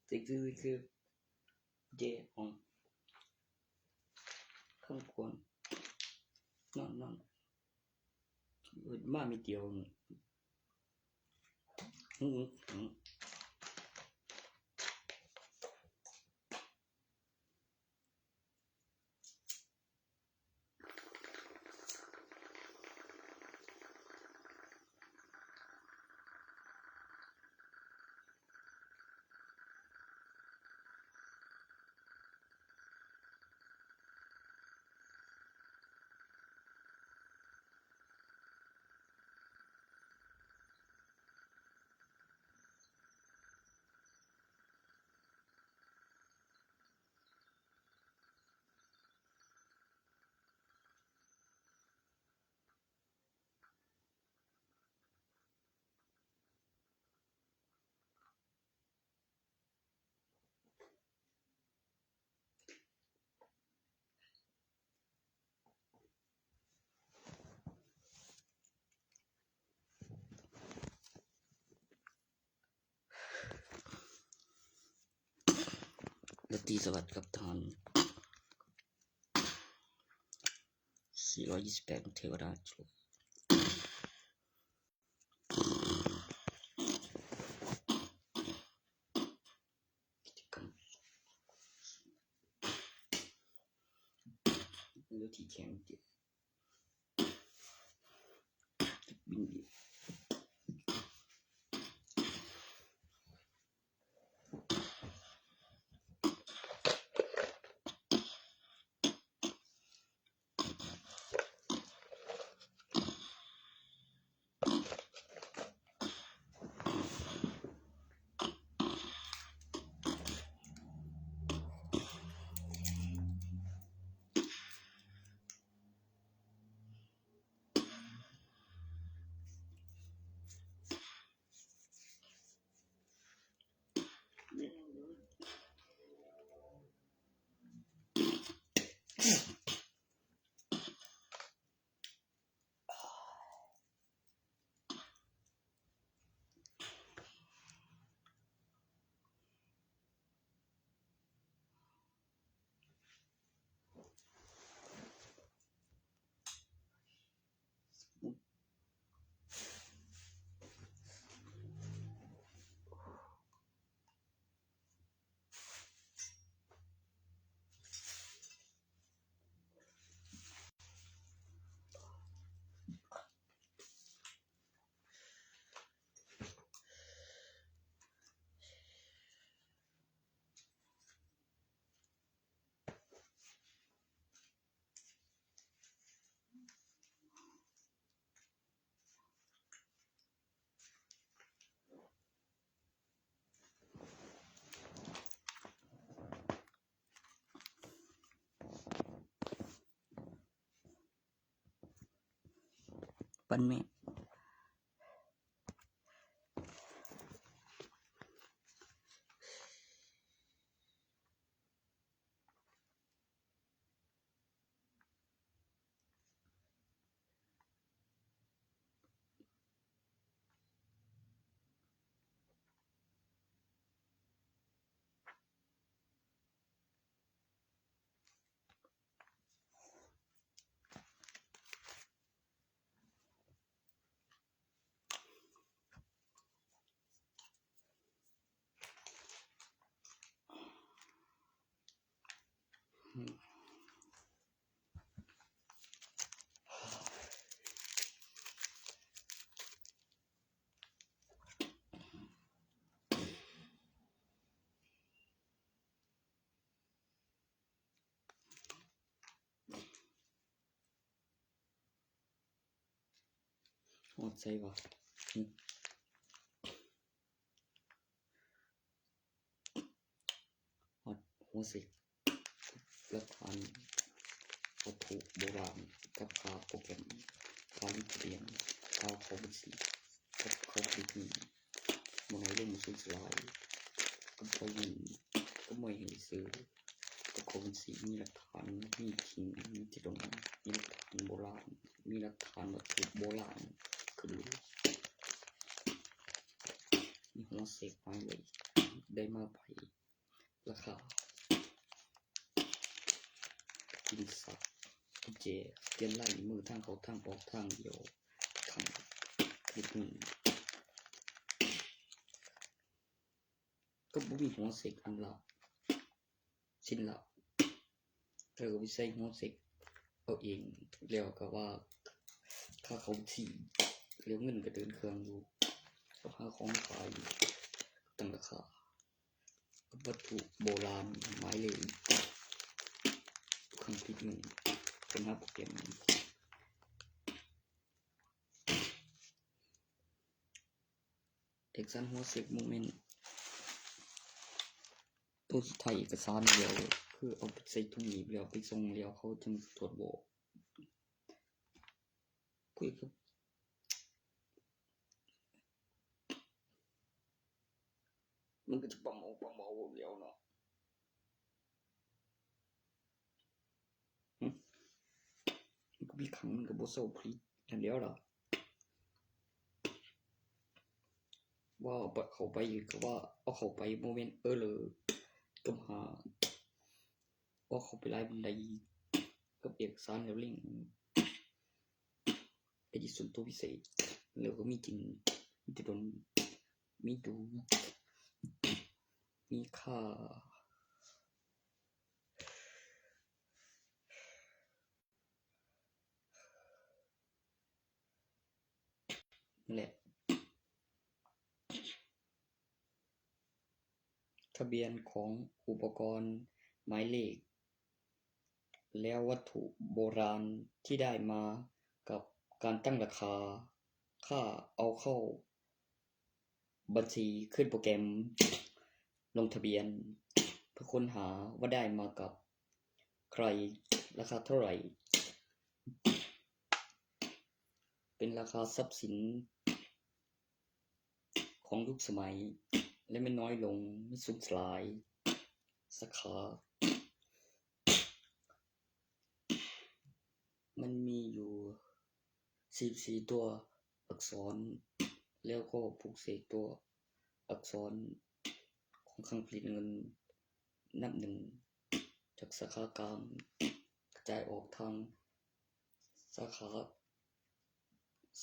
ຕິກ ເຈ ອອງ ຂ້າງຄວນ ນອນ ນອນ ເອີ ມາມີດດຽວ. ອື ອື ອື. ລາຕີສະຫວັດກັບທ່ານ ສີ່ຮ້ອຍຊາວແປດ ເທວະດາ. ກິດຈະກຳ ເລືອກທີ່ແຂງເຈັບ ບິນດີ. ປັນແມ່. ຮອດໃສວະ? ຮອດຫົວເສັກ ຫຼັກຖານວັດຖຸໂບລານ ກັບຄ່າໂປຣແກຣມ ຄ່າລິດຕະຫຼຽນ ຄ່າເຂົ້າບັນຊີ ກັບເຂົ້າຄລິບນີ້ ບໍ່ນ້ອຍລົງມາສູນສະຫຼາຍ ກັບໄຟເງິນ ກັບໄມ້ເຫັນຊື່ ກັບເຂົ້າບັນຊີ ມີຫຼັກຖານ ມີຄິງ ມີທີ່ລົງ ມີຫຼັກຖານໂບລານ ມີຫຼັກຖານວັດຖຸໂບລານ ຄືມີຫົວເສັກໄວ້ ໄດ້ມາໄປ ລາຄາ ກິນສັກ ກຸນແຈ ຂຽນລາຍນິ້ວມື ທາງເຂົ້າທາງອອກ ທາງດຽວ ທາງເຮັດເງິນ ກໍບໍ່ມີຫົວເຊັກອັນລະ ຊິນລະ ເຈົ້າກໍໄປໃສ່ຫົວເຊັກເອົາເອງ ແລ້ວກໍວ່າຄ່າເຂົ້າທີ່ ແລ້ວເງິນກໍເດີນເຄື່ອງຢູ່ ກັບຫາຂອງຂາຍ ຕັ້ງລາຄາ ກັບວັດຖຸໂບລານໝາຍເລກ ຄັ້ງຜິດເງິນ ເປັນຫາໂປຣແກຣມ ເອກສານຫົວເຊັກໂມເມັນ ໂຕສຸດທ້າຍເອກະສານແລ້ວ ຄືເອົາໄປໃສ່ຖົງໜີບແລ້ວ ໄປສົ່ງແລ້ວ ເຂົາຈຶ່ງຕວດບອກ ຄຸຍກັບ ມັນກໍຈະປະເມົາປະເມົາແລ້ວເນາະ. ຫຶ ມັນກໍມີຄັ້ງມັນກໍບໍ່ເຊົາຜະລິດຫັ້ນແລ້ວລະ ວ່າເອົາເຂົ້າໄປ ກໍວ່າເອົາເຂົ້າໄປບໍ່ແມ່ນເອີເລີ ກັບຫາ ເອົາເຂົ້າໄປຫຼາຍປານໃດ ກັບເອກະສານແລ້ວລິງ ໄອດີສ່ວນຕົວພິເສດ ແລ້ວກໍມີຈິງ ມີແຕ່ດົນ ມີດູ ມີຄ່າ ແລະ ທະບຽນຂອງອຸປະກອນໝາຍເລກ ແລ້ວວັດຖຸໂບລານທີ່ໄດ້ມາກັບການຕັ້ງລາຄາ ຄ່າເອົາເຂົ້າບັນຊີ ຂຶ້ນໂປຣແກຣມລົງທະບຽນ ເພື່ອຄົ້ນຫາວ່າໄດ້ມາກັບໃຜ ລາຄາເທົ່າໃດ ເປັນລາຄາຊັບສິນ ຂອງຍຸກສະໄໝ ແລະ ມັນນ້ອຍລົງ ມັນສູນສະຫຼາຍ ສາຂາ ມັນມີຢູ່ສີ່ສິບສີ່ຕົວອັກສອນ ແລ້ວກໍຜູກເສກຕົວອັກສອນຂອງຄັງຜະລິດເງິນນັບໜຶ່ງ ຈາກສາຂາກາງກະຈາຍອອກທາງ ສາຂາ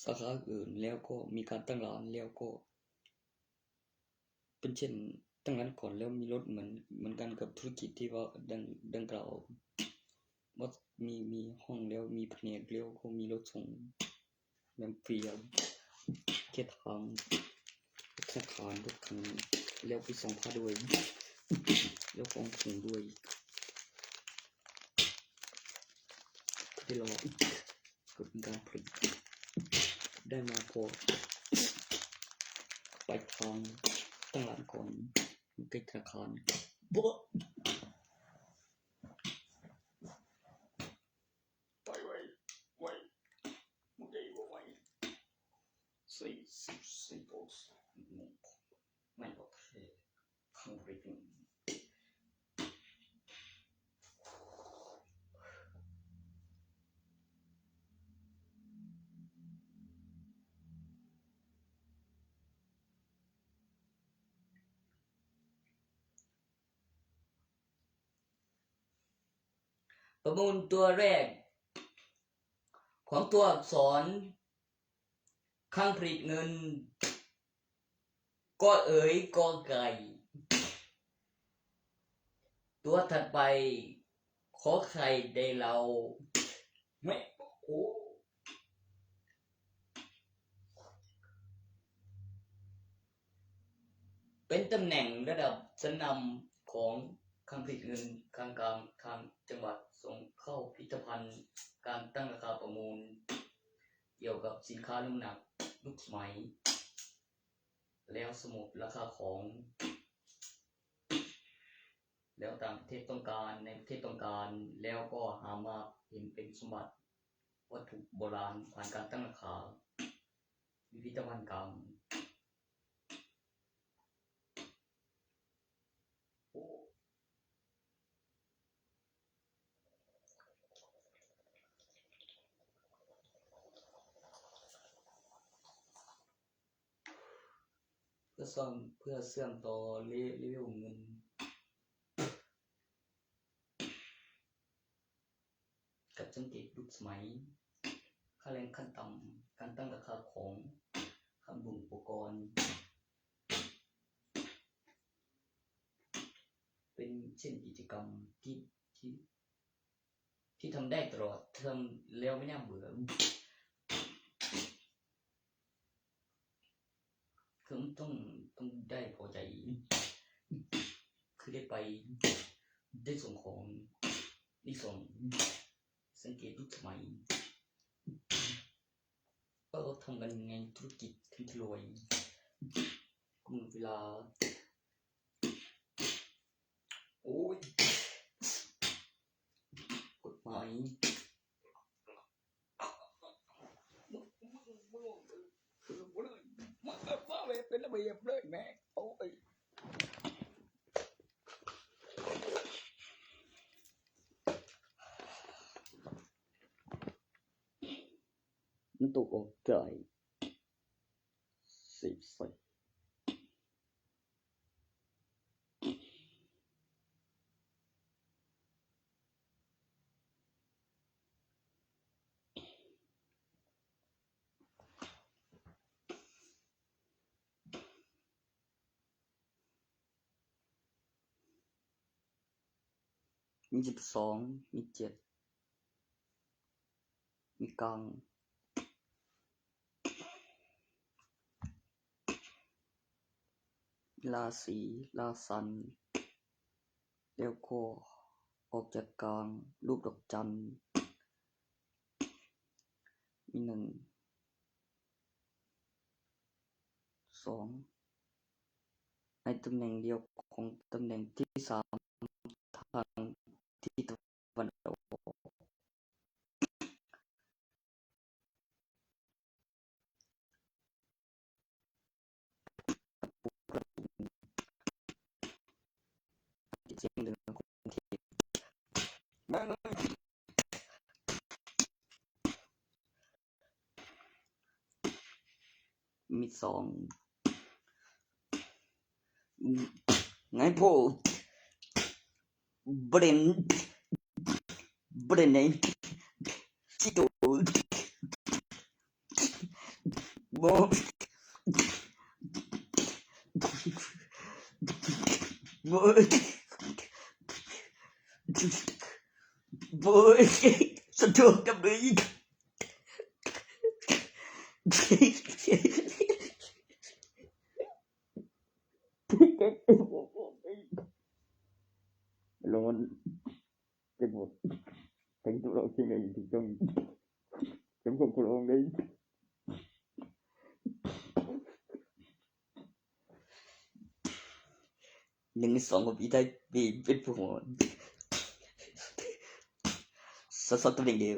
ສາຂາອື່ນ ແລ້ວກໍມີການຕັ້ງຮ້ານ ແລ້ວກໍເປັນເຊັ່ນຕັ້ງຮ້ານກ່ອນ ແລ້ວມີລົດ ເໝືອນ ເໝືອນກັນກັບທຸລະກິດທີ່ວ່າດັ່ງ ດັ່ງກ່າວ ວ່າມີ ມີຫ້ອງ ແລ້ວມີພະແນກ ແລ້ວກໍມີລົດສົ່ງ ແມ່ນຟຣີ ເຂດທາງ ທະນາຄານ ລົດຄັນ ແລ້ວໄປສົ່ງພາດ້ວຍ ແລ້ວຂອງສົ່ງດ້ວຍ ໄປລໍ ເກີດເປັນການຜະລິດ ໄດ້ມາພໍໄປທາງຕັ້ງຮ້ານກ່ອນ ໃກ້ທະນາຄານ ບໍ່ ໄປໄວ ໄວ ບໍ່ໄດ້ບໍ່ໄວ ສີ່ສິບສີ່ໂຕ ແມ່ນບໍ່ແທ້ ຄັງເບຣກ ປະມູນຕົວແລກຂອງຕົວອັກສອນ ຄັງຜະລິດເງິນ ກອເອີຍ ກອໄກ່ ຕົວຖັດໄປ ຂໍໄຂ່ ໄດ້ເຫຼົ່າ ແມ່ ໂອ້ ເປັນຕຳແໜ່ງລະດັບຊັ້ນນຳຂອງຄັງຜະລິດເງິນ ຄັງກາງ ທາງຈັງຫວັດສົ່ງເຂົ້າພິພິທະພັນການຕັ້ງລາຄາປະມູນ ກ່ຽວກັບສິນຄ້ານ້ຳໜັກຍຸກສະໄໝ ແລ້ວສະໝຸດລາຄາຂອງ ແລ້ວຕ່າງປະເທດຕ້ອງການ ໃນປະເທດຕ້ອງການ ແລ້ວກໍຫາມາເຫັນເປັນສົມບັດ ວັດຖຸໂບລານ ຜ່ານການຕັ້ງລາຄາ ພິພິທະພັນກາງ ໂອ້ ເພື່ອເຊື່ອມ ເພື່ອເຊື່ອມຕໍ່ເລ ເລເວວເງິນ ສັງເກດຍຸກສະໄໝ, ຄ່າແຮງຂັ້ນຕ່ຳ, ການຕັ້ງລາຄາຂອງ, ຄ່າບຳລຸງອຸປະກອນ ເປັນເຊັ່ນກິດຈະກຳທີ່ ທີ່ ທີ່ທຳໄດ້ຕະຫຼອດ, ທຳແລ້ວບໍ່ຍາມເບື່ອ. ຄືມັນຕ້ອງ ຕ້ອງໄດ້ພໍໃຈ ຄືໄດ້ໄປ ໄດ້ສົ່ງຂອງ ໄດ້ສົ່ງ ສັງເກດທຸກສະໄໝ ເອີ ທຳກັນຍັງໄງທຸລະກິດເຖິງຈະລວຍ ກຳນົດເວລາ ໂອ້ຍ ກົດໝາຍ ມັນຕົກອອກໄດ້ ເຊບໃສ່. ມີສິບສອງ ມີເຈັດ ມີກາງ ລາສີ ລາສັນ ແລ້ວກໍອອກຈາກກາງ ລູກດອກຈັນ ມີໜຶ່ງ ສອງ ໃນຕຳແໜ່ງດຽວຂອງຕຳແໜ່ງທີສາມ ທາງທິດຕາເວັນອອກ. ມີສອງ ໄງໂພ ບໍ່ໄດ້ ບໍ່ໄດ້ ຊິໂຕ ບໍ່ ບໍ່ ບໍ່ ສະດວກກັບມື. ລອງ ເຈັບປວດ ເຈັບປວດທີ່ໄດ້ ເຈັບປວດ ລອງໄດ້. ໜຶ່ງ ສອງ ບໍ່ມີໄດ້ ມີເປັນຜູ້ຫົວ ສອງ ສອງ ຕຳແໜ່ງດຽວ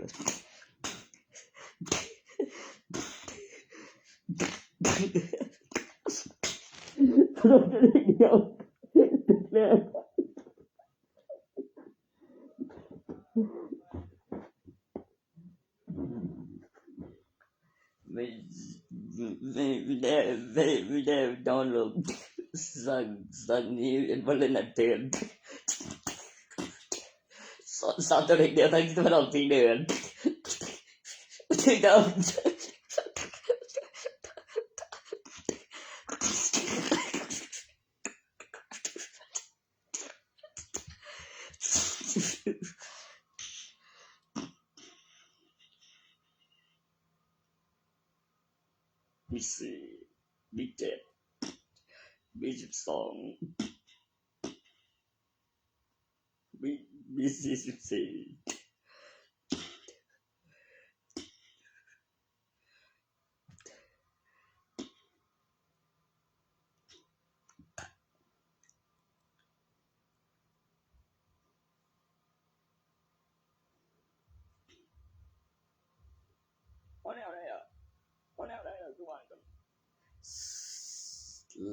ສອງ ຕຳແໜ່ງດຽວ ແລ້ວ. ໄດ້ ໄດ້ ໄດ້ ໄດ້ດາວໂຫຼດ ສ້າງ ສ້າງນີ້ເປັນ Valentine ເດືອນ ສອງ ສອງ ຕົວເລກດຽວ ທັງທີ່ມັນອອກປີເດືອນ ຖືກຕ້ອງ. ມີສີ່ ມີເຈັດ ມີສິບສອງ ມີ ມີສີ່ສິບສີ່.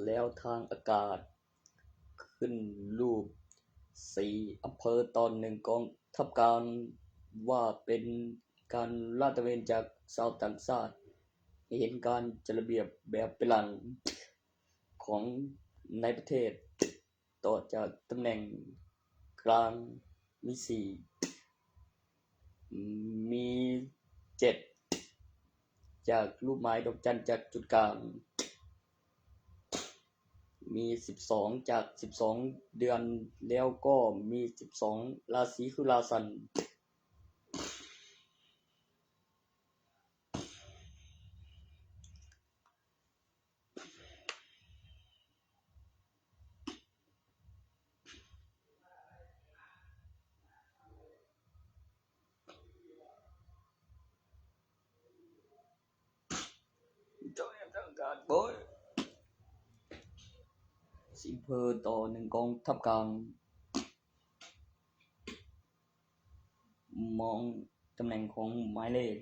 ແລ້ວທາງອາກາດຂຶ້ນຮູບສີ່ອຳເພີຕອນໜຶ່ງ ກອງທັບການວ່າເປັນ ການລາດຕະເວນຈາກຊາວຕ່າງຊາດ ໃຫ້ເຫັນການຈັດລະບຽບແບບເປັນຫຼັງຂອງໃນປະເທດ ຕໍ່ຈາກຕຳແໜ່ງກາງມີສີ່ ມີເຈັດ ຈາກຮູບໝາຍດອກຈັນຈາກຈຸດກາງ, ມີສິບສອງ ຈາກສິບສອງເດືອນ, ແລ້ວກໍມີສິບສອງລາສີຄືລາສັນ. ເຈົ້າແນມທາງການ ໂອ້ຍ ສິບເພີຕໍ່ໜຶ່ງກອງທັບກາງ ມອງຕຳແໜ່ງຂອງໝາຍເລກ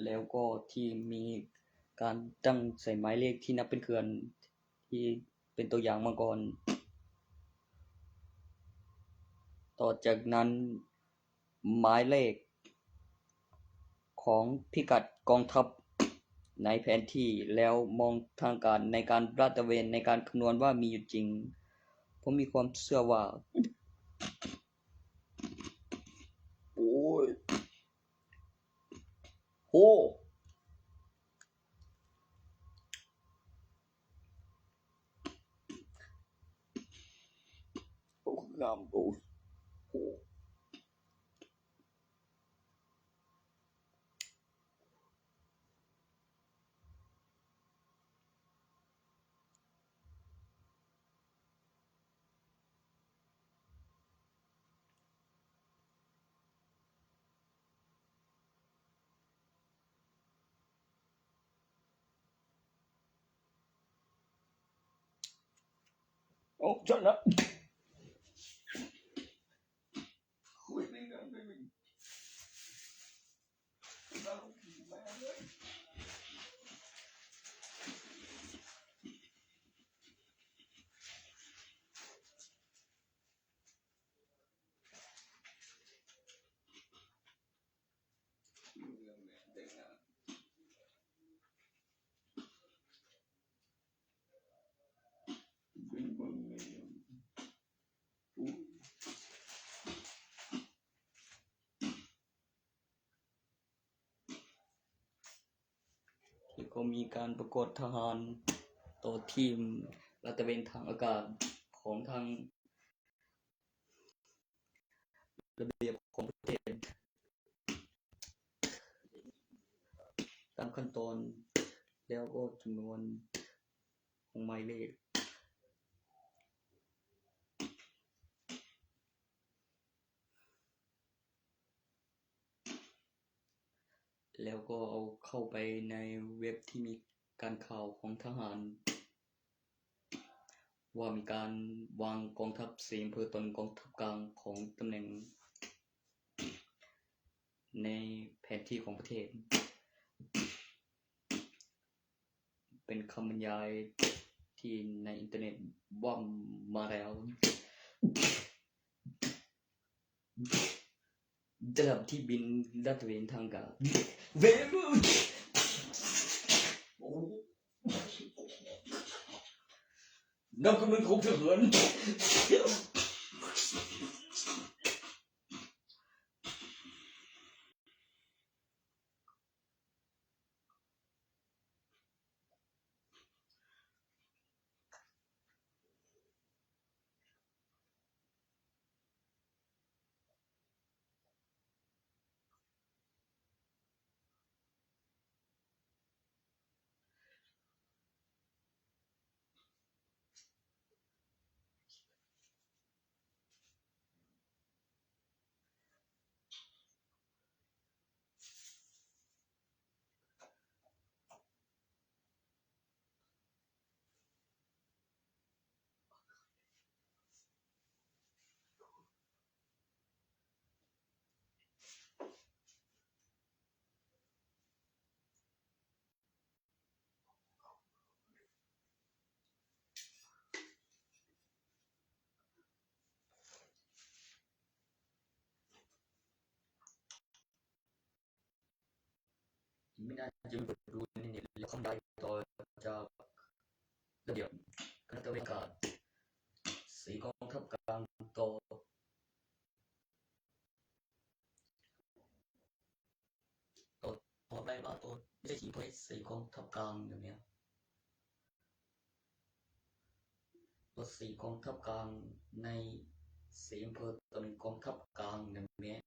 ແລ້ວກໍທີ່ມີການຕັ້ງໃສ່ໝາຍເລກທີ່ນັບເປັນເຄື່ອນ ທີ່ເປັນຕົວຢ່າງມາກ່ອນ. ຕໍ່ຈາກນັ້ນ ໝາຍເລກຂອງພິກັດກອງທັບໃນແຜນທີ່ ແລ້ວມອງທາງການໃນການລາດຕະເວນ ໃນການຄຳນວນວ່າມີຢູ່ຈິງ. ຜົມມີຄວາມເຊື່ອວ່າ ໂອ້ຍ ໂອ້ ໂອ້ ງາມ ໂອ້ ໂອ້. ໂອ້ ຊັ້ນລະ. ແລ້ວກໍມີການປະກວດທະຫານຕໍ່ທີມລາດຕະເວນທາງອາກາດຂອງທາງ ລະບຽບຂອງປະເທດ ຕາມຂັ້ນຕອນ ແລ້ວກໍຈຳນວນຂອງໝາຍເລກ ແລ້ວກໍເອົາເຂົ້າໄປໃນເວັບທີ່ມີການຂ່າວຂອງທະຫານ ວ່າມີການວາງກອງທັບສີ່ອຳເພີຕໍ່ໜຶ່ງກອງທັບກາງຂອງຕຳແໜ່ງໃນແຜນທີ່ຂອງປະເທດ. ເປັນຄຳບັນຍາຍທີ່ໃນອິນເຕີເນັດວ່າມາແລ້ວ. ສະຖານທີ່ບິນລາດຕະເວນທາງການ ເວ ໂອ້ ນຳກຳລັງຂອງທະຫານ. ມີໜ້າຈະມີປະຕູໃນນີ້ ແລ້ວຄຳໄດ້ຕໍ່ຈາກລະບຽບຄະນະຕະເວນການ ສີ່ກອງທັບກາງຕໍ່ ອກໄດ້ວ່າຕົວເລກທີ່ເພິ່ນໃສ່ກອງທັບກາງຢູ່ເນຍ ຕົວສີ່ກອງທັບກາງໃນສີ່ອຳເພີ ຕົວໜຶ່ງກອງທັບກາງນັ້ນແມ່ນ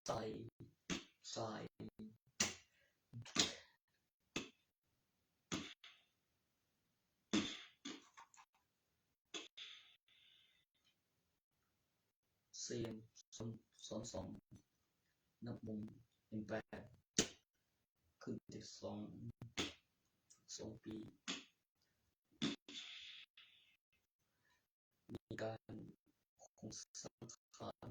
ໃສ່ ໃສ່ ສຽງ ສອນ ສອນສອງ ນັບມຸມເປັນແປດ ຂຶ້ນເຕັກສອງ ສອງປີ ມີການຄົງສັງຂານ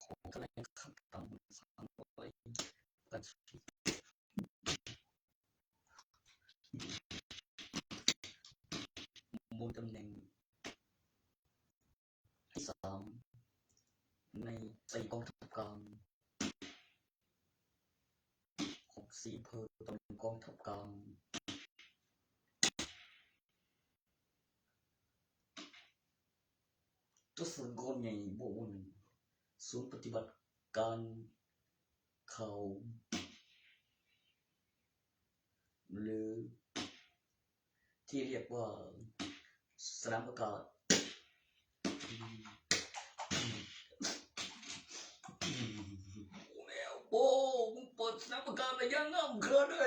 ຂອງຖະແຫຼງຂ່າວຕ່າງໆ ປະກັນຊີວິດ ບົນຕຳແໜ່ງທີສາມ ໃນໃນກອງທັບກາງ ຂອງສີ່ອຳເພີ ຕອນກອງທັບກາງ ຕົວສະກອນໃຫຍ່ບໍ່ໜຶ່ງ ສູນປະຕິບັດການຂ່າວ ຫຼື ທີ່ຮຽກວ່າສະໜາມອາກາດ ໂອ້ ມຶງເປີດສະໜາມອາກາດໄດ້ຢ່າງງາມຂະໜາດໃດ?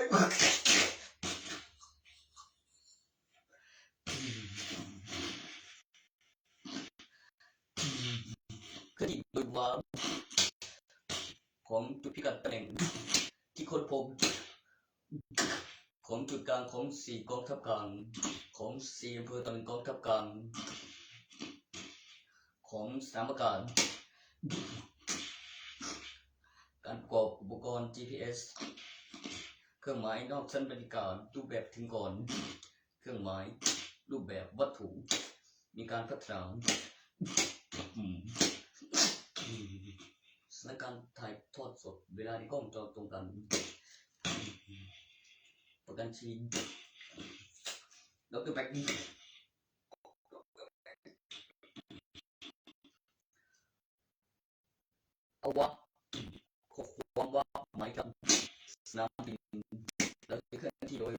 ຄືທີ່ເອີ້ນວ່າ ຂອງຈຸດພິກັດຕຳແໜ່ງທີ່ຄົ້ນພົບ ຂອງຈຸດກາງຂອງສີ່ກອງທັບກາງ ຂອງສີ່ອຳເພີຕອນກອງທັບກາງ ຂອງສະໜາມອາກາດ ການປະກອບອຸປະກອນຈີພີເອັສ ເຄື່ອງໝາຍນອກຊັ້ນບັນທິການ ຮູບແບບເຖິງກ່ອນ ເຄື່ອງໝາຍ ຮູບແບບວັດຖຸ ມີການພັດທະນາ ສະຖານະການຖ່າຍທອດສົດ ເວລາໃນກ້ອງຈອຕຣົງກັນ ປະກັນຊີວິດ ດອກເຕີ ແບັກ ອາວະ ຂໍ້ຄວາມວ່າໝາຍກັບສະໜາມບິນ ແລະ ເຄື່ອນທີ່ໂດຍ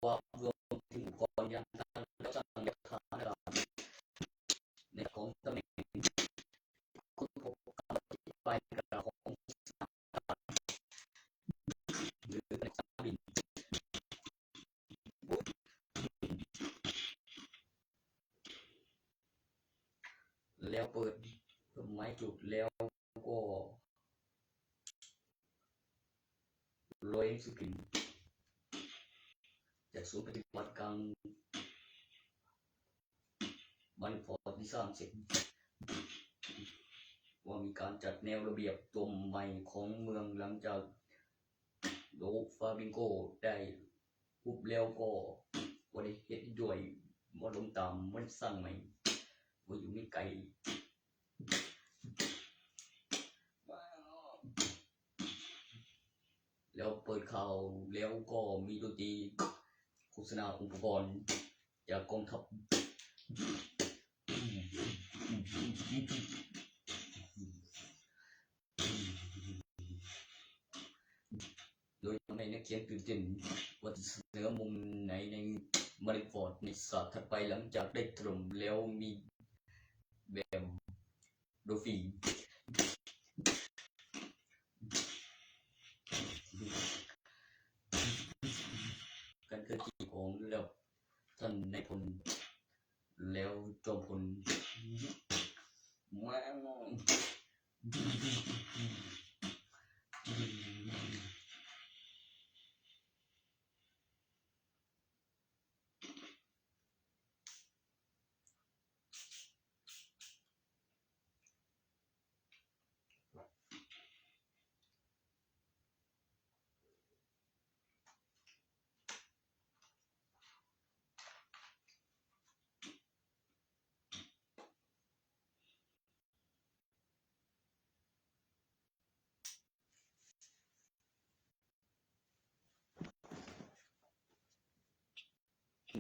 ວ່າລວມເຖິງອຸປະກອນຍານພາຫະນະ ແລະ ຊ່າງຍານພາຫະນະ ໃນຂອງຕຳແໜ່ງ ຄົ້ນພົບການອະທິບາຍການຂອງສະໜາມບິນ ຫຼື ສະໜາມບິນ. ແລ້ວເປີດເຄື່ອງໝາຍຈຸດ ແລ້ວກໍລອຍສະກຣີນຈາກສູນປະຕິບັດກາງ ບັນຟອດ ທີ່ສ້າງເສັດ ວ່າມີການຈັດແນວລະບຽບຕົວໃໝ່ຂອງເມືອງ ຫຼັງຈາກ ໂດຟາບິງໂກໄດ້ຮຸບແລ້ວກໍບໍ່ໄດ້ເຮັດດ້ວຍ ບໍ່ລົງຕາມມັນສ້າງໃໝ່ ບໍ່ຢູ່ມີໄກ ແລ້ວເປີດຂ່າວ ແລ້ວກໍມີດົນຕີ ໂຄສະນາອຸປະກອນຈາກກອງທັບ. ໂດຍທຳໃຫ້ນັກຂຽນຕື່ນເຕັ້ນວ່າຈະສະເໜີມຸມໃດໃນມາຣິຟອດໃນສາດຖັດໄປ ຫຼັງຈາກໄດ້ຖະຫຼົ່ມແລ້ວມີແບບໂດຟີ ການເຄື່ອນທີ່ຂອງລະດັບ ທ່ານນາຍພົນ ແລ້ວຈອມພົນ ມາ ເ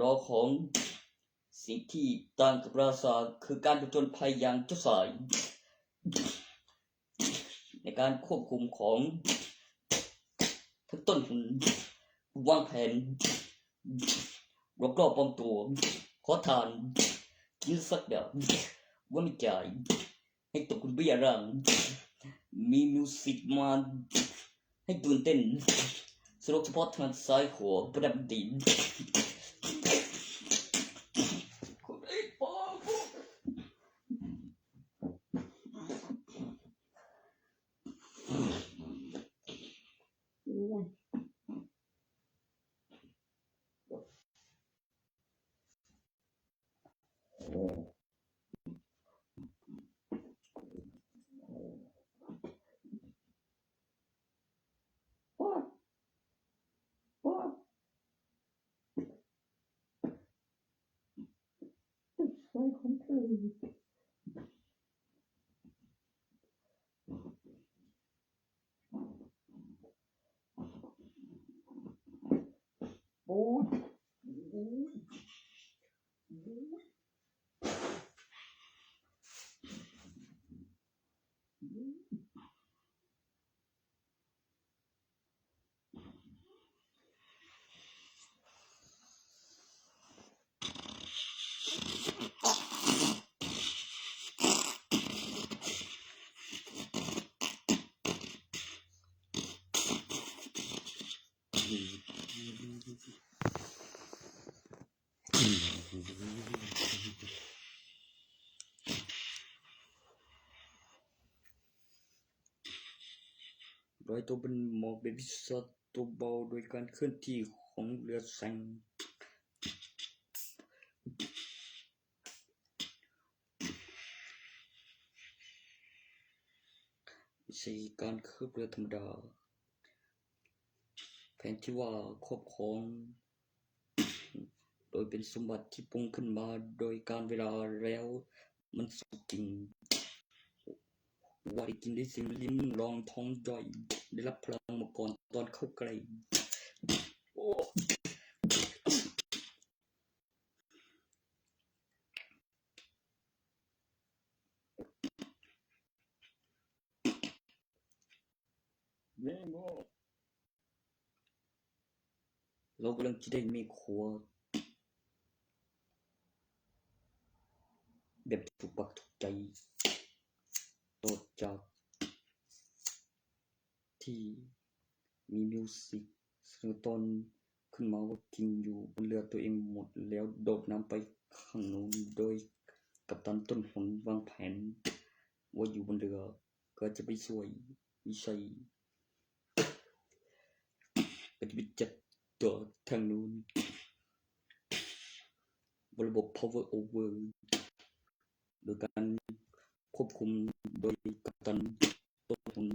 ລໍຂອງສິ່ງທີ່ຕ່າງກັບລາຊາ ຄືການຜະຈົນໄພຢ່າງຈົດໃສ່ ໃນການຄວບຄຸມຂອງທັງຕົ້ນທຶນ, ວາງແຜນ, ຫຼອກຫຼອກປອມຕົວ, ຂໍທານ, ກິນສັກດາ, ບໍ່ມີຈ່າຍ, ໃຫ້ຕົກເປັນເບ້ຍລ້າງ, ມີມິວສິກມາໃຫ້ຕື່ນເຕັ້ນ, ສະດວກສະເພາະທາງຊ້າຍຂວາປະດັບດິນ. ລອຍຕົວເປັນໝອກ ເປັນພິດຊະຕົວເບົາ ໂດຍການເຄື່ອນທີ່ຂອງເລືອດແສງ. ບໍ່ໃຊ່ການເຄີບເລືອດທຳມະດາ. ແຜນທີ່ວ່າຄອບຄອງ ໂດຍເປັນສົມບັດທີ່ປຸງຂຶ້ນມາໂດຍການເວລາແລ້ວ ມັນສົມຈິງ. ວ່າໄດ້ກິນໄດ້ຊິມລິ້ມລອງທ້ອງຍ່ອຍ ໄດ້ຮັບພະລັງມາກ່ອນຕອນເຂົ້າໃກ້. ໂອ້. ລາວກຳລັງຈະໄດ້ແມ່ຄົວແບບຖືກປາກຖືກໃຈ ຕໍ່ຈາກທີ່ມີມິວສິກສະເໜີຕອນຂຶ້ນມາວ່າກິນຢູ່ບົນເຮືອຕົວເອງໝົດແລ້ວໂດດນ້ຳໄປຂ້າງໂນ້ນ ໂດຍກັບຕັນຕົ້ນຫົນວາງແຜນວ່າຢູ່ບົນເຮືອ ກໍຈະໄປຊ່ວຍ ມີໄຊ ກໍຈະໄປຈັບຕົວທາງໂນ້ນ ລະບົບພາວເວີໂອເວີ ໂດຍການຄວບຄຸມໂດຍກັບຕັນຕົ້ນທຶນ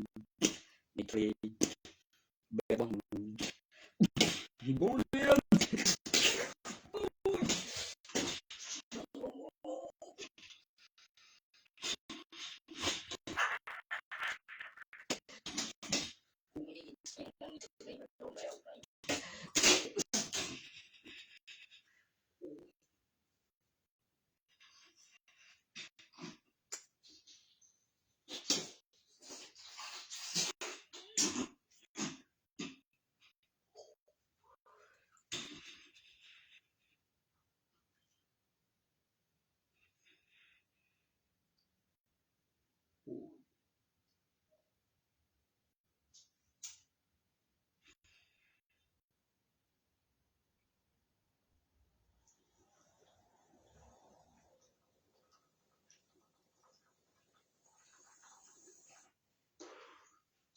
ໃນທະເລ ແບບວ່າ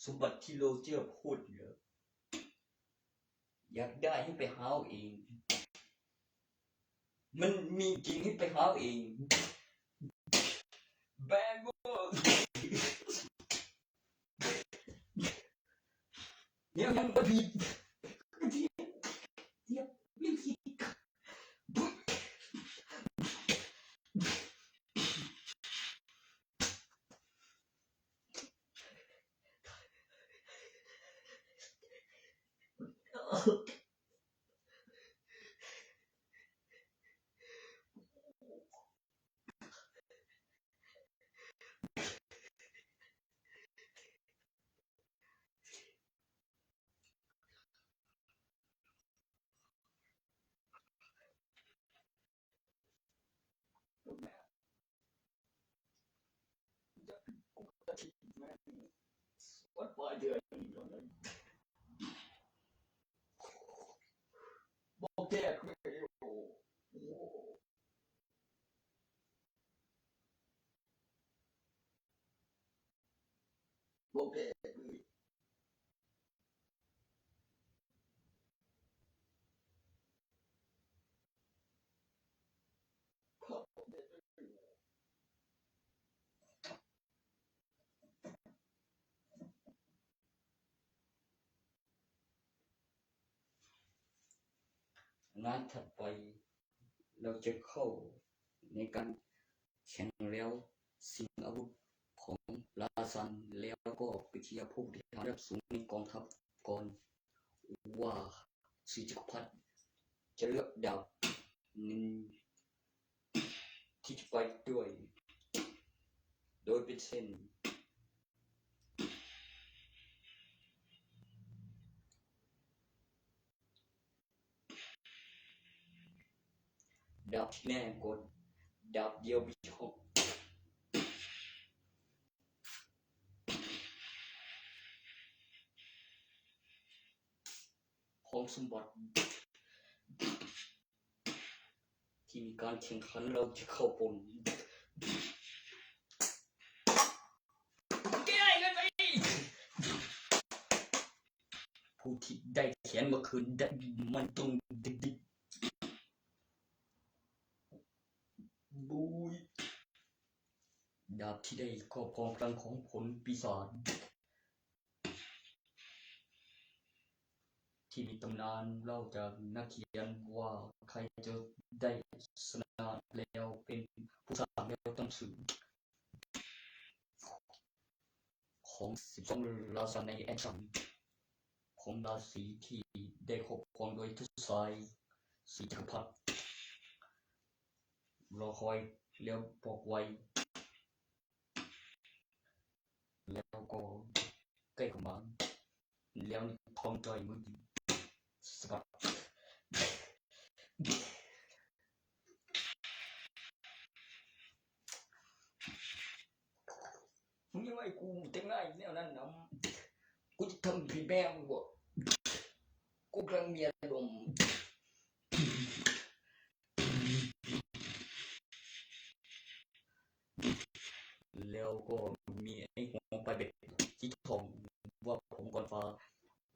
ສົມບັດທີ່ໂລເຈີໂພດເລີຍ ຢາກໄດ້ໃຫ້ໄປຫາເອົາເອງ ມັນມີຈິງໃຫ້ໄປຫາເອົາເອງ ແບງໂກ. ແນວຍັງບໍ່ຜິດ ດຽວ ດຽວ ດຽວ ໂອເຄ. ມັນໄປເທື່ອນີ້ເທົ່ານັ້ນ ບໍ່ແກ້ຄື ບໍ່ແກ້ຄື ໜ້າຖັດໄປ ເຮົາຈະເຂົ້າໃນການແຂ່ງແລ້ວຊິງອາວຸດຂອງລາຊັນ ແລ້ວກໍໄປເຄຍຜູ້ບໍລິຫານລະດັບສູງໃນກອງທັບກ່ອນວ່າ ສີຈັກກະພັດຈະເລືອກດາບໜຶ່ງທີ່ຈະໄປດ້ວຍ ໂດຍເປັນເຊັ່ນ ດາບທີ່ແນ່ກວ່າດາບດຽວມີຂອງ ຂອງສົມບັດ ທີ່ມີການແຂ່ງຂັນ ເຮົາຈະເຂົ້າປົນ ຜູ້ທີ່ໄດ້ແຂນມາຄືນໄດ້ ມັນຕ້ອງໄດ້ດິບ ບຸຍ ດາບທີ່ໄດ້ຄອບຄອງພະລັງຂອງຜົນປີສາດ ທີ່ມີຕຳນານເລົ່າຈາກນັກຂຽນວ່າ ໃຜຈະໄດ້ຊະນະແລ້ວເປັນຜູ້ສ້າງແນວຕັ້ງຊື່ ຂອງສິບສອງລາຊາໃນແອນຊັມ ຂອງລາສີທີ່ໄດ້ຄອບຄອງໂດຍທະສາຍສີຈັກກະພັດ ລໍຄອຍແລ້ວບອກໄວ ແລ້ວກໍໃກ້ເຂົ້າມາ ແລ້ວນີ້ຂອງຈ່ອຍມຶງສະບັດ ມຶງຢ່າໄວ້ກູແຕ່ງໜ້າອີກແນວນັ້ນນຳ ກູຈະທຳທີ່ແມ່ມຶງບໍ່ ກູກຳລັງມີອາລົມ. ແລ້ວກໍມີໄອ້ຫົວປາຍເບັດສີທອງ ວ່າຜົມກ່ອນຟ້າ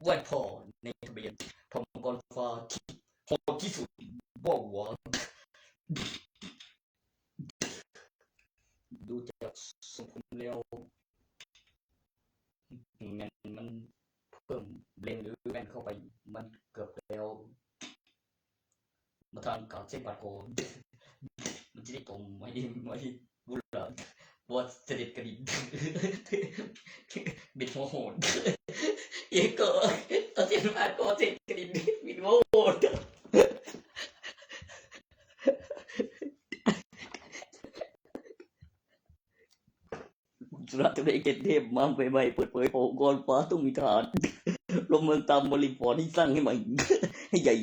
ໄວ້ພໍ່ໃນທະບຽນ ຜົມກ່ອນຟ້າທີ່ໂຫດທີ່ສຸດ ບໍ່ຫວງ ດູຈາກຊົງຜົມແລ້ວ ແມ່ນມັນເພີ່ມເລນຫຼືແວ່ນເຂົ້າໄປ ມັນເກືອບແລ້ວ ມາທາງການໃຊ້ບາດກໍ ມັນຈະໄດ້ຕົມໄວ້ ໄວ້ບຸນລະ ບໍ່ສະເດັດກະດິນ ບິດຫົວໂຫດ ເອກໍ ເອົາເສັ້ນບາດກໍເສັ້ນກະດິນ ບິດຫົວໂຫດ. ສຸລະຈະໄດ້ເກັດເທບມາໃໝ່ໆ ເປີດເຜີຍເຜົ່າມັງກອນຟ້າ ຕ້ອງມີທາດ ລົມເມືອງຕາມບໍລິບອນ ໃຫ້ສ້າງໃຫ້ໃໝ່ ໃຫ້ໃຫຍ່.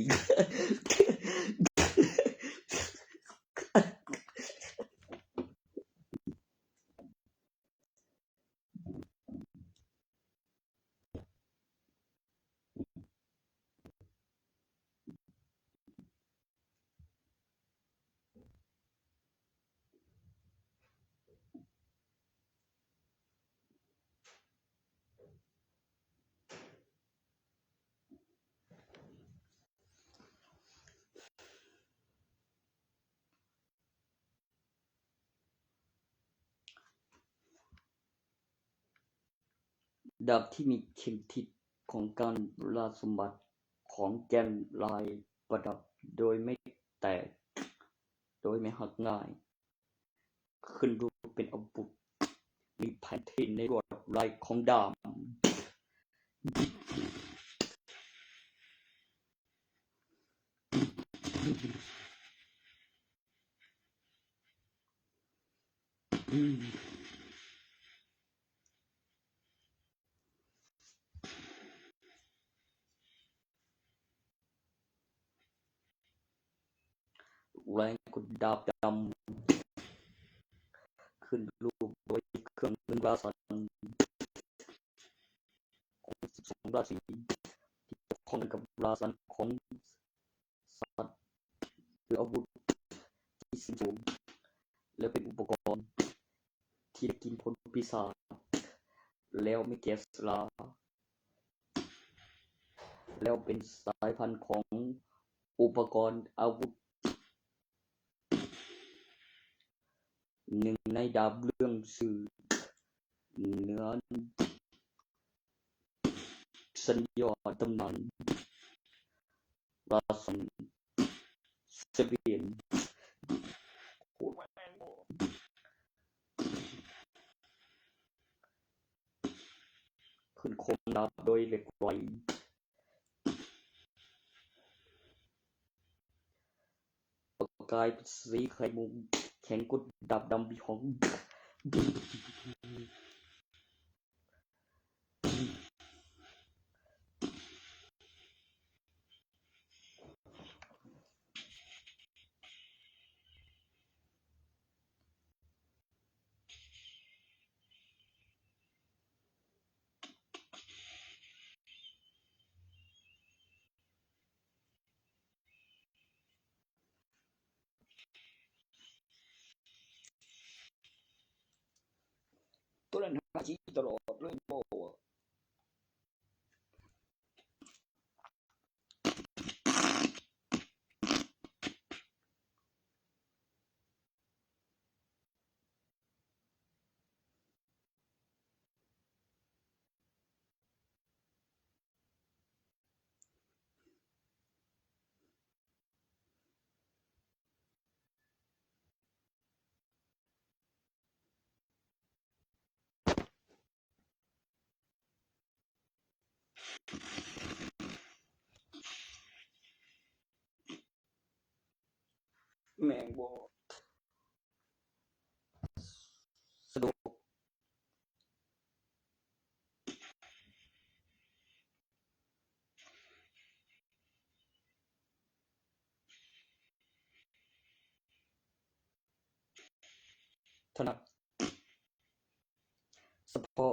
ດາບທີ່ມີເຂັມທິດຂອງການລ່າສົມບັດ ຂອງແກ່ນລາຍປະດັບໂດຍໄມ່ແຕກ ໂດຍໄມ່ຫັກງ່າຍ ຂຶ້ນຮູບເປັນອາວຸດ ມີແຜນທີ່ໃນລວດລາຍຂອງດາບ. ແລງກົດດາບດຳ ຂຶ້ນຮູບໂດຍເຄື່ອງມືລາຊັນ. ສອງລາສີທີ່ກ່ຽວຂ້ອງກັບລາສັນຂອງສັດ ຫຼືອາວຸດທີ່ເສັນສູງ ແລະເປັນອຸປະກອນທີ່ໄດ້ກິນຜົນປີສາດ ແລ້ວມີແກສລາ ແລ້ວເປັນສາຍພັນຂອງອຸປະກອນອາວຸດ ໜຶ່ງໃນດາບເລື່ອງຊື່ເໜືອຊັ້ນຍອດຕຳນານ ລາຊັນ ເຊບຽນ ໂຄດແມ່ນບໍ່ ຂຶ້ນຄົມດາບໂດຍເຫຼັກໄຫຼ ປະກາຍເປັນສີໄຂ່ມຸກ ແຂງກົດດາບດຳວິຫອງ. ໂຕນັ້ນຫາຈີຕະຫຼອດເລີຍບໍ່? ແມ່ນບໍ່? ສະດວກ ຖະໜັດສະເພາະ.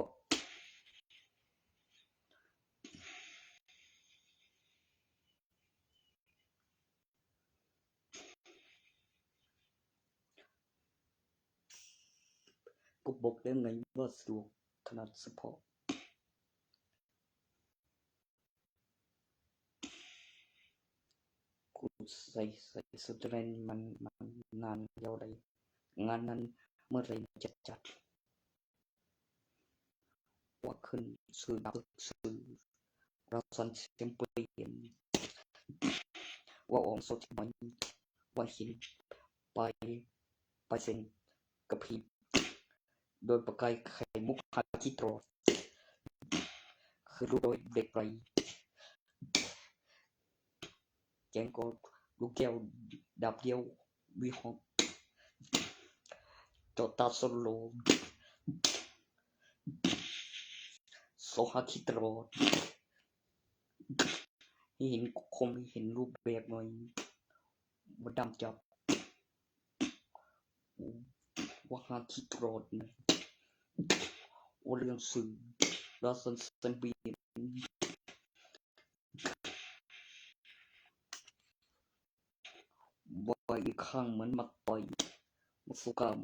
ກໍບອກແລ້ວໄງວ່າສະດວກ ຖະໜັດສະເພາະ. ກູໃສ່ ໃສ່ສະແຕນມັນ ມັນນານແລ້ວໃດ໋ ງານນັ້ນເມື່ອໃດມັນຈະຈັດ? ວ່າຂຶ້ນຊື່ດາບເລິກຊື່ລາຊັນແຊມປຽນ ວ່າອອງໂຊດໃໝ່ ວ່າເຫັນປາຍ ປາຍເສັ້ນກະພິບ ໂດຍປະກາຍໄຂ່ມຸກຫາຄິດຕະຫຼອດ ຄືລູກໂດຍເດັກໄປ ແກງກໍລູກແກ້ວດາບດຽວ ວິຫອກ ເຈາະຕາໂຊໂລ ໂຊຫາຄິດຕະຫຼອດ ເຫັນຄົມ ເຫັນຮູບແບບໜ້ອຍ ບໍ່ດຳຈັບ ວ່າຫາຄິດຕະຫຼອດ ວ່າເລື່ອງຊື່ລາຊັນແຊມປຽນ. ບໍ່ອີກຄັ້ງມັນມັກຕ່ອຍ ມັກສົງຄາມ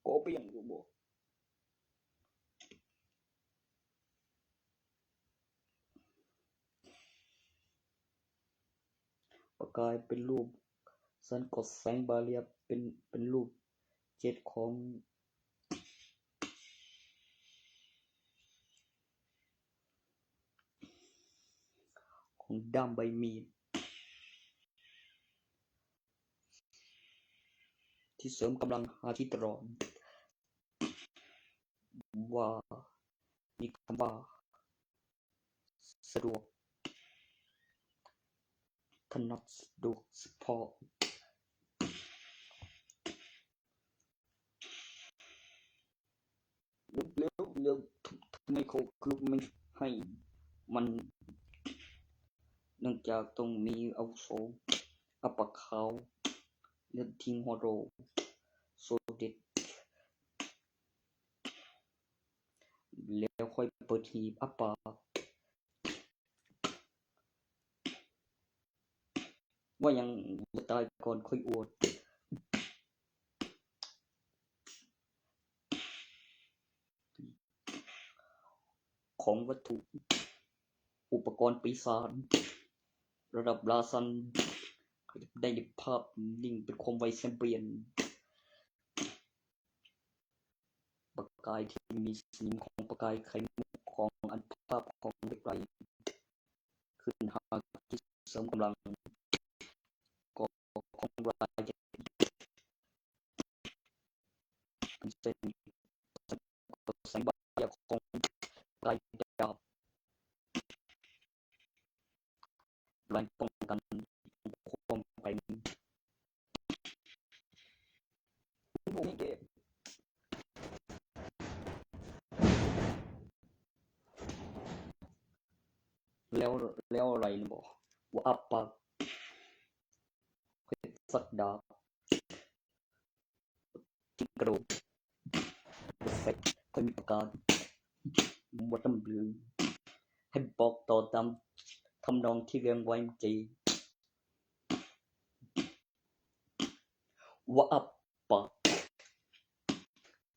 ກໍປ່ຽນຢູ່ບໍ່? ປະກາຍເປັນຮູບສັນກໍແສງບາເຣຍ ເປັນ ເປັນຮູບເຈັດຂອງ ຂອງດ້າມໃບມີດ ທີ່ເສີມກຳລັງຫາທີ່ຕະຫຼອດ ວ່າມີຄຳວ່າ ສະດວກ ຖະໜັດ ສະດວກສະເພາະ. ແລ້ວ ແລ້ວ ແລ້ວ ທຳ ທຳໄມເຂົາຄືບໍ່ແມ່ນໃຫ້ ມັນ ເນື່ອງຈາກຕ້ອງມີອາວຸໂສ ອັບປະຂາວ ແລະ ທີມຮອດໂຣ ໂຊເດັດ ແລ້ວຄ່ອຍເປີດຮີບອັບປະ ວ່າຫຍັງບໍ່ຕາຍກ່ອນຂ້ອຍອວດ ຂອງວັດຖຸ ອຸປະກອນປີສາດ ລະດັບລາຊັນ ໄດ້ພາບນິ້ງເປັນຄວາມໄວແຊມປຽນ. ປະກາຍທີ່ມີສະໜິມຂອງປະກາຍໄຂ່ມຸກ ຂອງອະນຸພາບຂອງເຫຼັກໄຫຼ ຂຶ້ນຫາທີ່ເສີມກຳລັງ ກໍຂອງລາຍເຈັດ ເປັນເສັ້ນ ແສງບາຍຂອງປະກາຍດາບ ແລະປ້ອງກັນຄວາມໄປ ແລ້ວ ແລ້ວໄຫຼນະບໍ ວ່າອັບປາກ ເຮັດສັກດາບ ຈິງກະໂດ ເຊັດ ຄ່ອຍມີປະກາດ ບໍ່ດຳເລີງ ໃຫ້ບອກຕໍ່ຕາມທຳນອງທີ່ເລື່ອງໄວ້ເມື່ອກີ້ ວ່າອັບປາກ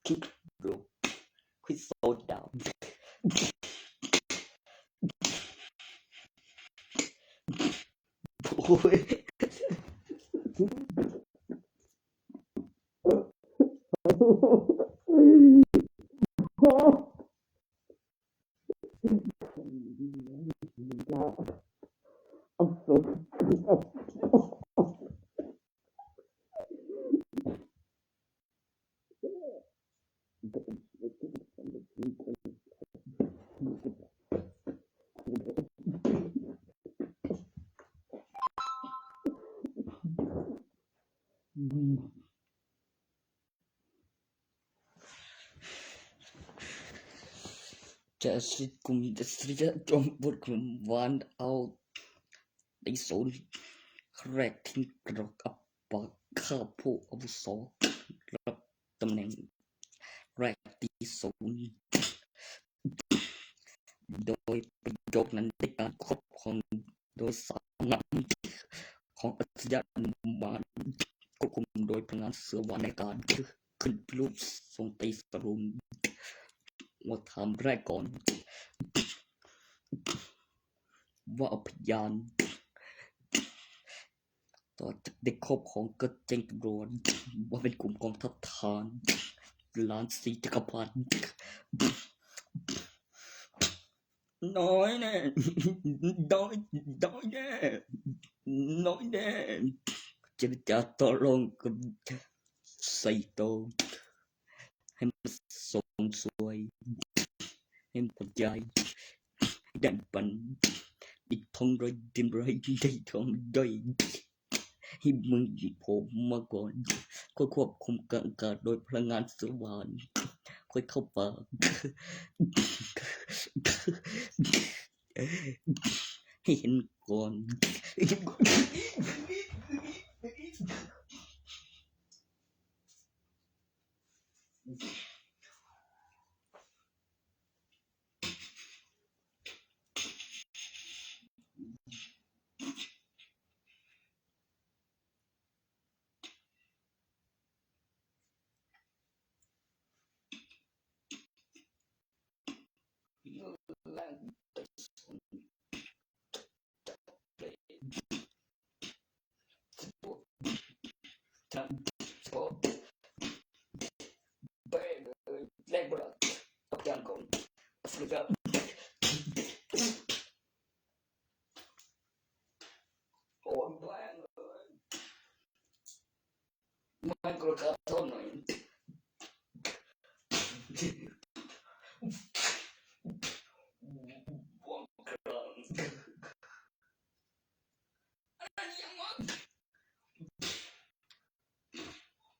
ຄິງໂດ ຄຣິສໂຕດາວ ໂອ້ຍ ຈະສິດກຸມ ຈະສິດຈອມບົດຄຸມວານເອົາ ໄດ້ສູນແຣກທິງກະດອກອັບປາກຂ້າຜູ້ອາວຸໂສ ຮັບຕຳແໜ່ງແຣກທີ່ສູນ ໂດຍປະໂຫຍກນັ້ນໄດ້ການຄອບຄອງໂດຍສາມນຳຂອງອັດສະຍານຸມານ ຄວບຄຸມໂດຍພະລັງງານເສືອວານໃນການ ຂຶ້ນຮູບຊົງໄຕສະລຸງ ວ່າຖາມແລກກ່ອນ ວ່າເອົາພະຍານ ຕໍ່ຈາກໄດ້ຄອບຄອງກໍແຈ້ງຕຳຫຼວດ ວ່າເປັນກຸ່ມກອງທັບທະຫານ ລ້ານສີ່ຈັກກະພັນ ນ້ອຍແດ່ ນ້ອຍ ນ້ອຍແດ່ ນ້ອຍແດ່ ເຈລະຈາຕໍ່ລອງກັບໄຊໂຕ ໃຫ້ມາຊົມຊ່ວຍ ໃຫ້ມາຂອບໃຈ ໃຫ້ໄດ້ປັນ ໄດ້ທອງຮ້ອຍ ດິນຮ້ອຍ ໄດ້ທອງດ້ອຍ ໃຫ້ມຶງໂຜມາກ່ອນ ຂ້ອຍຄວບຄຸມກາງອາກາດໂດຍພະລັງງານສະຫວ່ານ ຂ້ອຍເຂົ້າປ່າ ໃຫ້ເຫັນກ່ອນ.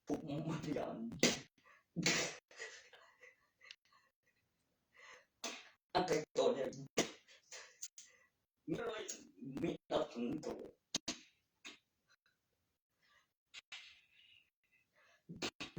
ພວກມັນຢ້ານ ອັນໃດຕົນນີ້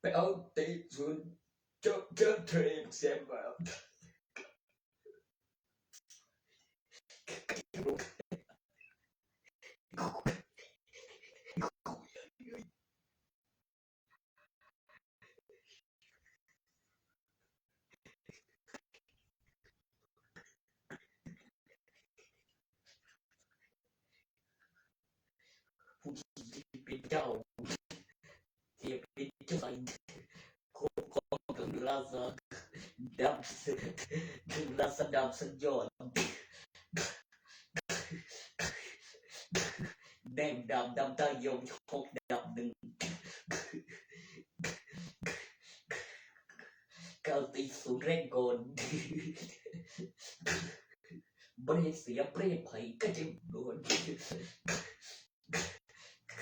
ໄປເອົາເຕະສູນ ເຈົ້າ ເຈົ້າເທຣນແຊມບາ. ຜູ້ທີ່ເປັນເຈົ້າ ທີ່ເປັນເຈົ້າ ຄວາມຂອງລາຊາ ດຳ ລາຊາດຳສຸດຍອດ ແດງດຳ ດຳຕາຍອງ ຫົກດຳໜຶ່ງ ກາວຕີສູນແຮງກ່ອນ ບໍ່ໄດ້ເສຍເປຣບໃຜກະເຈັບໂດນ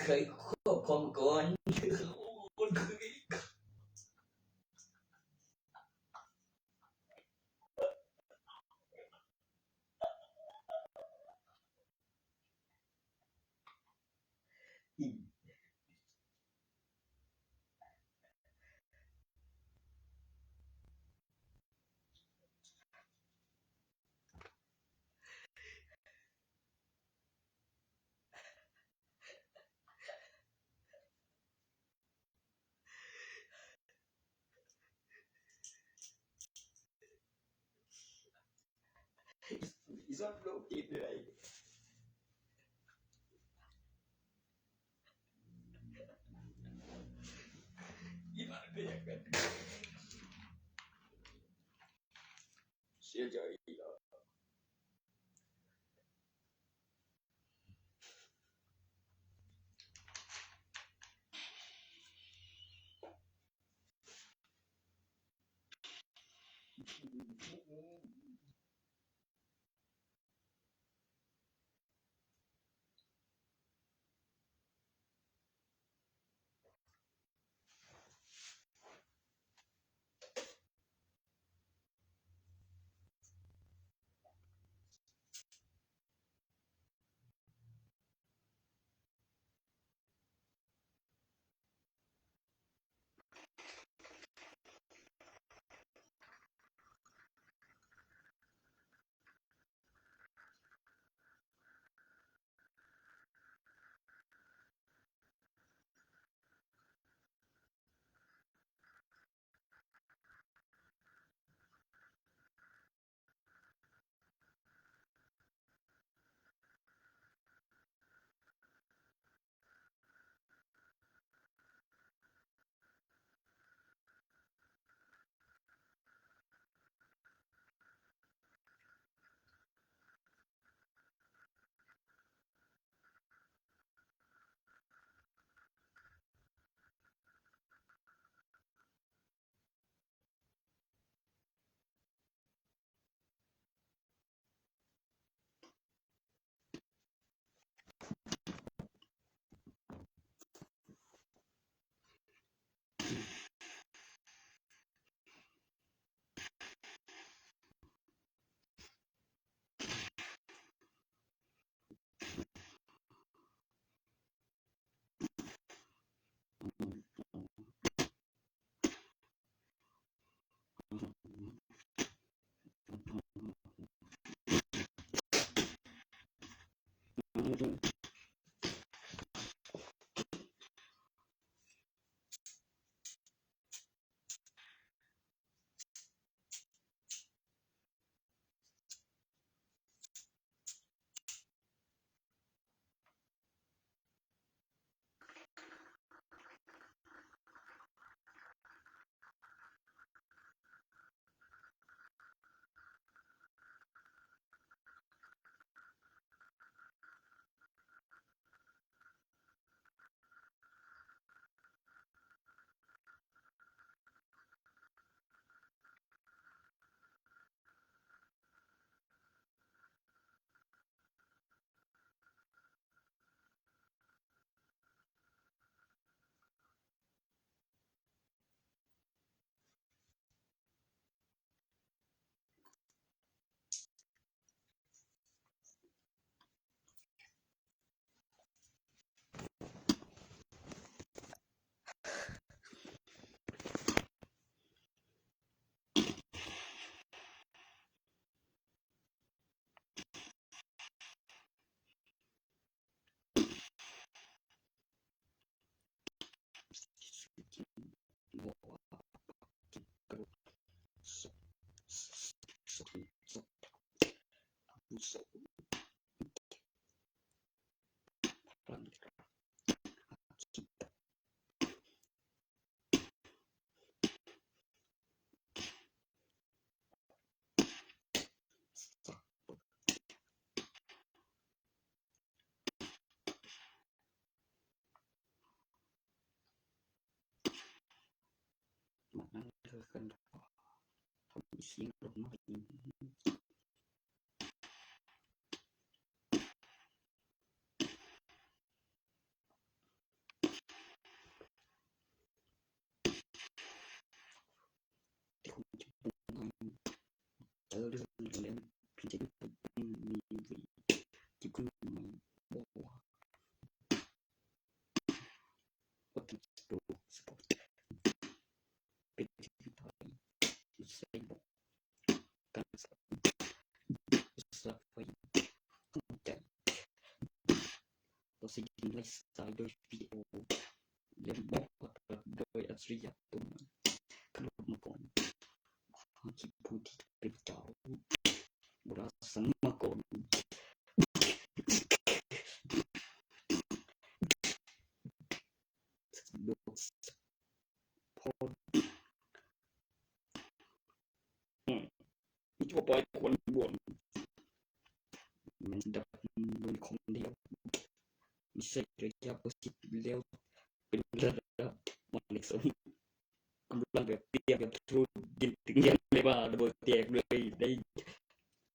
ເຄີຍຄວບຄຸມກ່ອນ. ເສຍໃຈ. ຢູ່. ມັນເກີດຂຶ້ນ ທຳສຽງລົງມາອີກ. ການສະເພາະ ກຳລັງໃຈ ຕໍ່ຊິກິນໄລສາຍໂດຍວິດີໂອ ແລະ ບອກວ່າໂດຍອັດສະລິຍະຕົວໃໝ່ ກະລົບມາກ່ອນ ຄວາມຄິດຜູ້ທີ່ເປັນເຈົ້າ ໂບລານສະມັຍກ່ອນ ສະດວກສະພອນ ອືມ ມີທົ່ວໄປຄວນບວນ ແມ່ນດັບເບິນຂອງດຽວ ມີໃຊ້ໄລຍະປະຊິດແລ້ວ ເປັນລະດັບໝາຍເລກສອງ ກຳລັງແບບຕຽມແບບທຸລະກິດເງິນເລີຍວ່າລະເບີດແຕກເລີຍ ໄດ້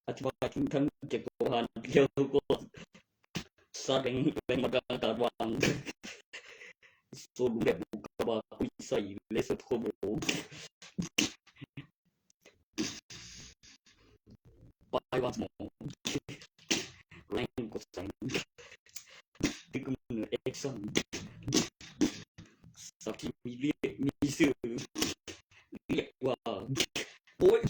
ອະທິບາຍເຖິງທັງຈັກກະວານ ແລ້ວກໍສະແດງແຮງບັນດາການວ່າງ ໂຊນແບບບຸກກະບາຄຸຍໃສ່ ແລະ ເສີບຄວາມໂອ ປາຍວາງສະໝອງ ແລງກົດໃສ່ ຕຶກກຳເນີດແອັກຊັນ ສັບທີ່ມີວຽກມີຊື່ ລຽກວ່າ ໂອ້ຍ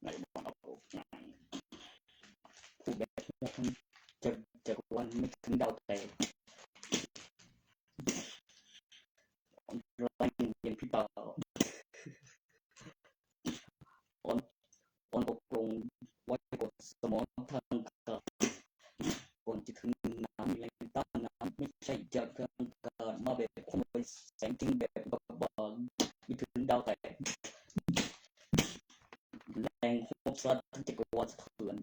ໃນບ່ອນເອົາ ຜູ້ແບກຫົວທັງຈັກ ຈັກກະວານ ໄປເຖິງດາວແຕກ ອອນລາຍ ເປັນຜີປ່າ ອອນ ອອນຕົກລົງ ໄວ້ກອດສະໝອງທາງການ ກ່ອນຈະເຖິງນ້ຳ ແລງຕ້ານນ້ຳ ໄມ່ໃຊ່ຈາກທາງການ ມາແບບຄວາມໄວແສງຈິງແບບບາງໆ ໄປເຖິງດາວແຕກ ແລງຮອບສັດທັງຈັກກະວານສະເທືອນ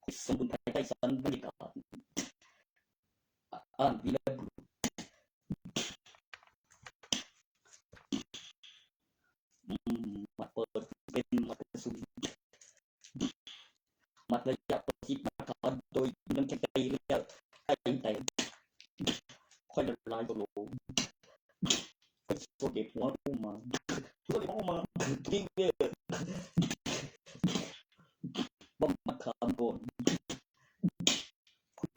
ໃຫ້ສົມບູນພາຍໃຕ້ຊັ້ນບັນຍາກາດ ອ່ານວີລະບຸລຸດ ໝັດເປີດເປັນໝັດກະສຸນ ໝັດໄລຍະປະຊິດ ໝັດຂາໂດຍກຳລັງແຂງໄກໄລຍະໄກແຕກ ຄ່ອຍລະລາຍໂຕໂລ ໂຊເກັບຫົວກູມາ ໂຊເກັບຫົວກູມາ ຈິງເດີ ບຳໝັດຂາ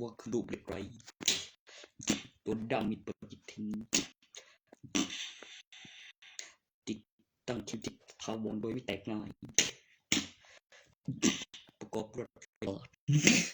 ວ່າຄືລູກເຫຼັກໄລ ຕົວດຳມິດປະກິດທິງ ຕິດຕັ້ງເຂັມທິດຖາວອນໂດຍບໍ່ແຕກງ່າຍ ປະກອບລົດໄຟຟ້າ